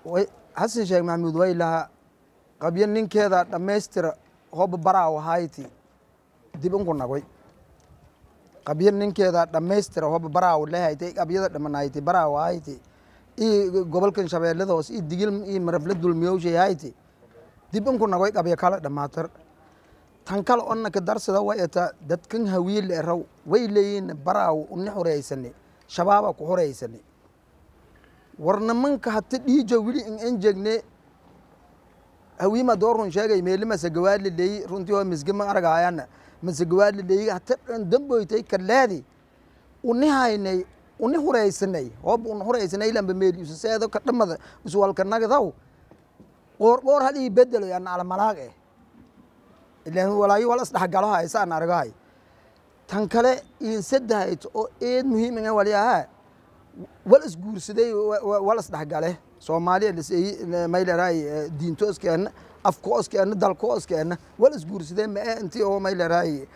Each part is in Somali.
Xasan Sheekh Maxamuud way lahaa qabyo ninkeeda dhammaystira hoba Baraaw hayti dib unku nagoy qabyo ninkeeda dhammaystira hoba Baraaw lehaytay qabyada dhamanaytay Baraaw hayti iyo gobolkan Shabeellada Hoose iyo Digil iyo Marafle dulmiyowshay hayti dib unku nagoy qabyo kala dhammaatar. Tan kale onna ka darsada way eta dadkan Hawiye la eraw way leeyihiin Baraaw unni xoreysane, Shabaaba ku xoreysane. War nimanka hata dhiijo wili in enjegne Hawiima doorun sheegay meeli Masegawaadli leeyi runtii oo misge ma aragaayana Masegawaadli leeyi hata damboytay kaleedi uni haynay uni huraysanay hoob un huraysanay lamba meeli usaseedo ka dhamada uswalka nagdaw qoor qoor hal ii bedelo yana ala malaag eh ilaan walaayo wala isdhexgalo haysa aan aragahay. Tan kale in saddexayt oo eed muhiim ah waliyaha wal isguursaday wal isdhexgale Soomaaliya lisay mayleray diinto iskeena afko iskeena dalko iskeena wal isguursaday ma intii oo mayleray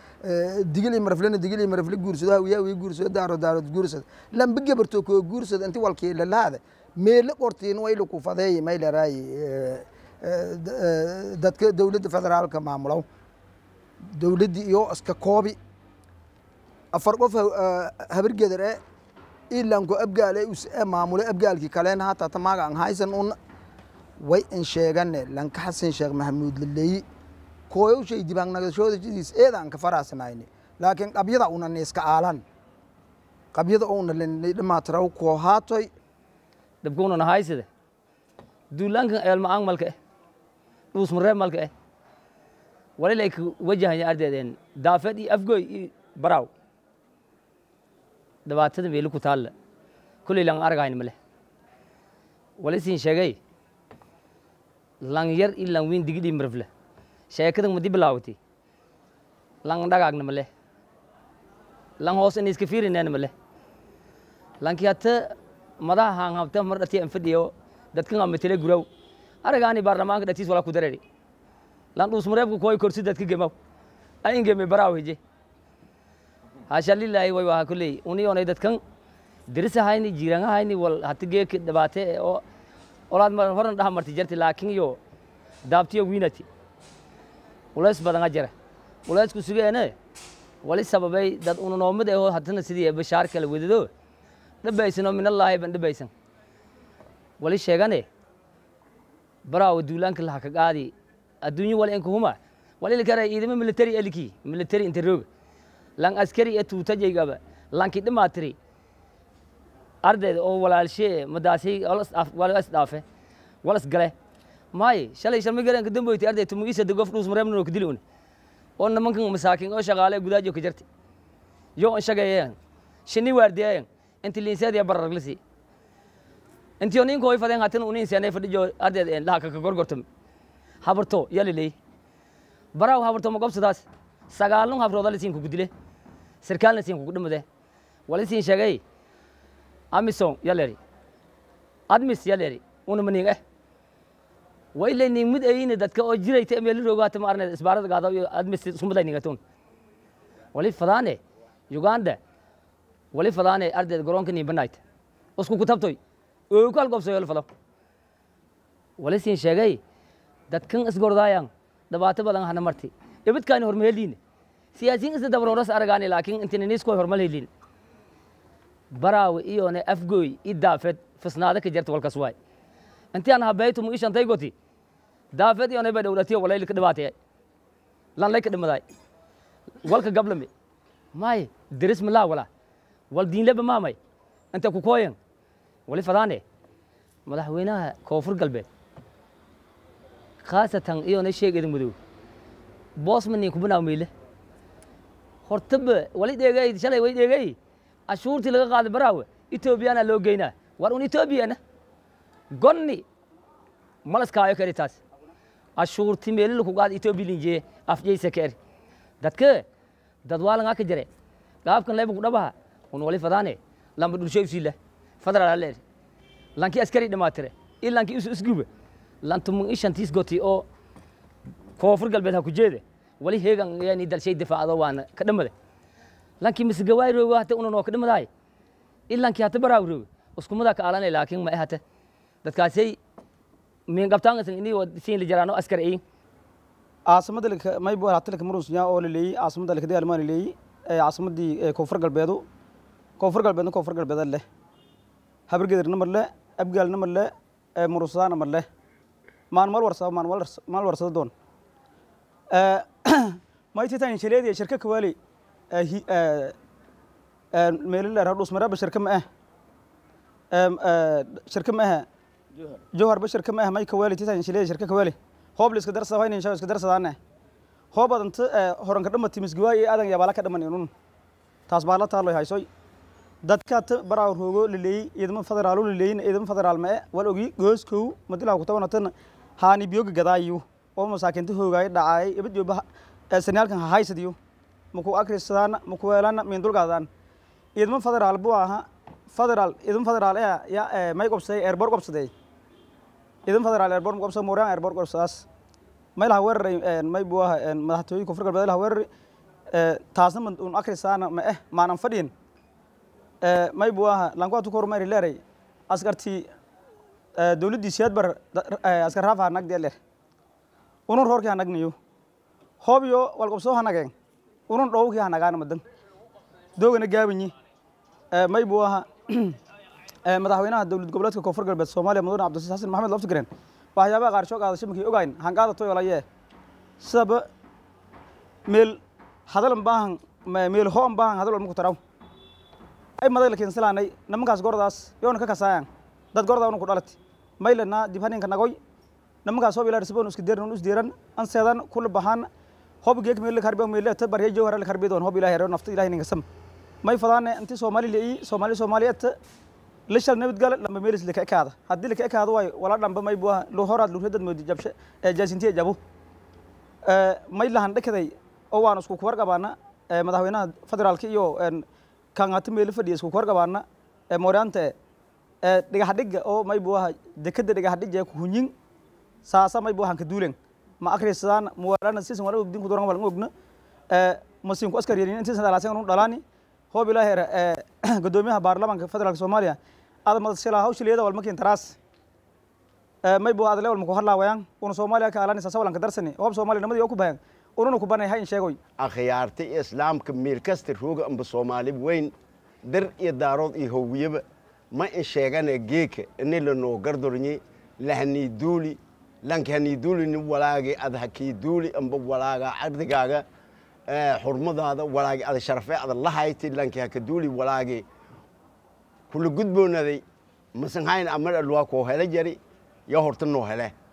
Digili Maraflena Digili Marafle guursado, Hawiya wi guursado, Daaro Daaro guursado, lamba gabarto ko guursado intii walkii la laada meelo qortiin way lagu faday mayleray dadka dowladda federaalka maamulow dowladdii iyo iska koobi 4 qof Habargeder ee ilanku Abgaale us maamule Abgaalkii kaleena hataa tamaaga aan haysan un way in sheegane lanka Xasan Sheekh Maxamuud laleeyi kooyow shay dibaan nagashoodadiis eeda aan ka faraasnayni, laakiin qabyada una iska aalan qabyada una dhamaatiraw koo haatoy. Dabkuuna na haysade duulaankan eelma ang malka eh Dhuusmaree malka eh wali lay wajahanya ardeedeen Daafeed iyo Afgoy iyo Baraaw dhibaatada meeli ku taalla kulley lang argayn male wali siin sheegay lang yar iyo lang weyn Digidii Marafle sheekadan madi bilaawati lang dhagaagna male lang hoos in iska fiirinayna male lankii hata madaha haanhabta mar dhati an fadhiyo dadkan aan matele guraw aragaani baarlamaanka dhatiis wala ku dareeri lan Dhuusmareebku kooy korsi dadka gemaw ayin geme Baraaw hije haasha lilaahi way waa kulley uniyoonay dadkan dirisahayni jiirangahayni wal hata geeka dhibaate oo olaad mar horan dhaha marti jarti laakiin iyo daabtiyo wiinati ulays badan jira ulaysku sugeene wali sababay dad unu noomad ee haddana sidii bashaar kala wadado dhabaysan oo minallaahi ban dhabaysan wali sheegane Baraaw duulaanka laha ka qaadi adduunyo wali inka huma wali la karay ciidamo military eliki military interroog lang askari ee tuuta jeygaba lanki dhamaatiri ardayda oo walaalshee madaasay wala is dhaafe wala is gale may shalay shalmay garan ka damboytay arday tumugiisa gof Dhuusmareebna oo ka dili oo nimankan masaakiin oo shaqaale gudaajo ka jirtay yo on shaqeeyeen shinni waardiyayen inti liinseed bararglisi intii oo ninko ay fadeen hatan unin seenay fadhijo ardayda en laha ka gorgortum habarto yaliley Baraaw habarto ma gobsadaas sagaalun habrooda lisiin kugu dile sarkaalna siin kugu dhimade wali siin sheegay Amison yaleri admis yaleri una maning eh way leeynin mid ayina dadka oo jirayta meel roogaata ma arnay isbaarada gaado iyo admis isku mid ayninga wali fadaane Uganda wali fadaane ardayda garoonka niin banaayta isku ku tabtoy oo kal gobsoy wali fado wali siin sheegay dadkan isgordayaan dhibaato badan hana marti ibadkaan hormaheliin siyaasiyiin isda dabarooras aragaani laakiin intina niisko hormalhelin Baraaw iyone Afgooy i Daafeed fisnaada ka jarta walkas waay intii aan habayto mu ishantay goti Daafeed iyone bay dowlatiyo walay ka dhibaatay lan lay ka dhimaday walka gablame may diris mala wala wal diin leba maamay inta ku kooyan wali fadaane madaxweynaha Koonfur Galbeed khaasatan iyone sheegay Madow boosman ku banaaw meele hortaba wali dheegay shalay way dheegay ashuurtii laga qaaday Baraawe Etoobiyana loo geynaa war un Etoobiyana gonni malaskaayo kari taas ashuurtii meel lagu qaaday Etoobiya linjee afjeysa kari dadka dad waalan ka jire qaabkan leeb ku dhabaha un wali fadaane lamba dhulshay usiila federal leer lanki askari dhamaatire ilaanki is isgube lantum ishantiis goti oo Koonfur Galbeed ha ku jeede wali heegan yani dalshay difaacdo waana ka dhamade lanki Misgawaay roogo hata una noo ka dhamaday ilaanki hata Baraaw roogo isku mada ka aalanay laakiin ma ahata dadkaasay. Min qabtaan isin ini siin la jaraano askar ay. Caasimada may buu hatilka murusnya oo la leeyay caasimada la dagaalmaan la leeyay caasimadii Koonfur Galbeedu, Koonfur Galbeedna Koonfur Galbeed leh, Habargedirna mar leh, Abgaalna mar leh, Murusadaana mar leh, maan mal warsado, maan mal warsado doon maytitan shaleedi shirka kawaali meelila dhus maraba shirka ma ah, shirka ma ah Jowhar ba shirka ma ah, may kawaali titan shaleedi shirka kawaali hoob la iska darsada wayna insha iska darsadaane hoob adanta horanka dhamati misgiwaay aadan yabaala ka dhaman inun taas baa la taalo haysoy. Dadka ta baraaw roogo laleeyay ciidamo federaal la leeyay, ciidamo federaal ma wal ogi gooskow madilaa ku tabanatan haani biyoga gadaayo oo masaakiinta hoogaay dhacay ibad yoba sanaalkan ha haysadiyo maku akrisadaan maku weelaan min dulqaadaan. Ciidamo federaal buu ahaa federaal, ciidamo federaal ee ya may qobsaday airport qobsaday, ciidamo federaal airport qobsaday, Mooraan airport qobsadaas may laha weeraray, may buu ahaa madaxtooye Koonfur Galbeed laha weeraray, taasna ma un akrisaana ma maanan fadhiin may buu ahaa lankuatu kormari leeray askartii dowladdii Siyaad Bar askar raafa nagdee leer unun roorkii hanagniyo hoobiyo walqobsoo hanageen unun dhowkii hanagaana madan doogana gaabanyi. May buu ahaa madaxweynaha dowlad goboleedka Koonfur Galbeed Soomaaliya Mudane Cabdisiis Xasan Maxamed Laftigreen waxyaabaha qaar soo qaadashay markii ogayn hanqaadatoy walaye sidaba meel hadalan baahan meel hoon baahan hadal walma ku taraw ay maday la keensilaanay nimankaas gordaas yoona ka kasaayaan dad gordaa una ku dhalati maylana dib haninka nagoy nimankaas hoob ilaa risboon iska deeran is deeran an seedan kula bahaan hoob geek meel la karbiyo meel ta barya Jowhar la karbiyo doon hoob Ilaahay reer nafta Ilaahay ninka sam may fadaane intii Soomaali leeyi Soomaali Soomaaliyeed la shal nabadgal lamba meel is la ka ekaada haddii la ka ekaado way wala dhanba may buu loo horaad loo dad moodi jabshe ee jaasintiye jabo may lahan dhakaday oo waan isku ku warqabaana madaxweynaha federaalka iyo kan hata meel fadhiya isku ku warqabaana mooryaanta dhagax dhiga oo may buu ahaa dekada dhagax dhija ku hunyin saasa may buu ahaan ka duulen ma akhrisadaan muwalana siisan wala ogdin ku doran wala ogna masiin ku askar yeelin intii sanad un dhalaani hoob Ilaahay gudoomiyaha baarlamaanka federaalka Soomaaliya aad madashila hawshiliyada wal makiin taraas may buu adle wal ma ku hadlaawayaan una Soomaaliya ka alani saasa walan ka darsani hoob Soomaaliya nimadii ku bayan ununa ku banay hayn sheegoy. Akhyaarta islaamka meel kasta rooga amba Soomaali weyn dir iyo Daarood iyo Howiyaba ma in sheegana geeka ini la noo gardornye lahanii duuli lankanii duuli ni walaagi ad hakii duuli amba walaaga cardigaaga xurmadaada walaagi ada sharafee ada lahayti lanki haka duuli walaagi kula gudboonaday masan hayn amar alwaa koo hele jari ya horta noo hele.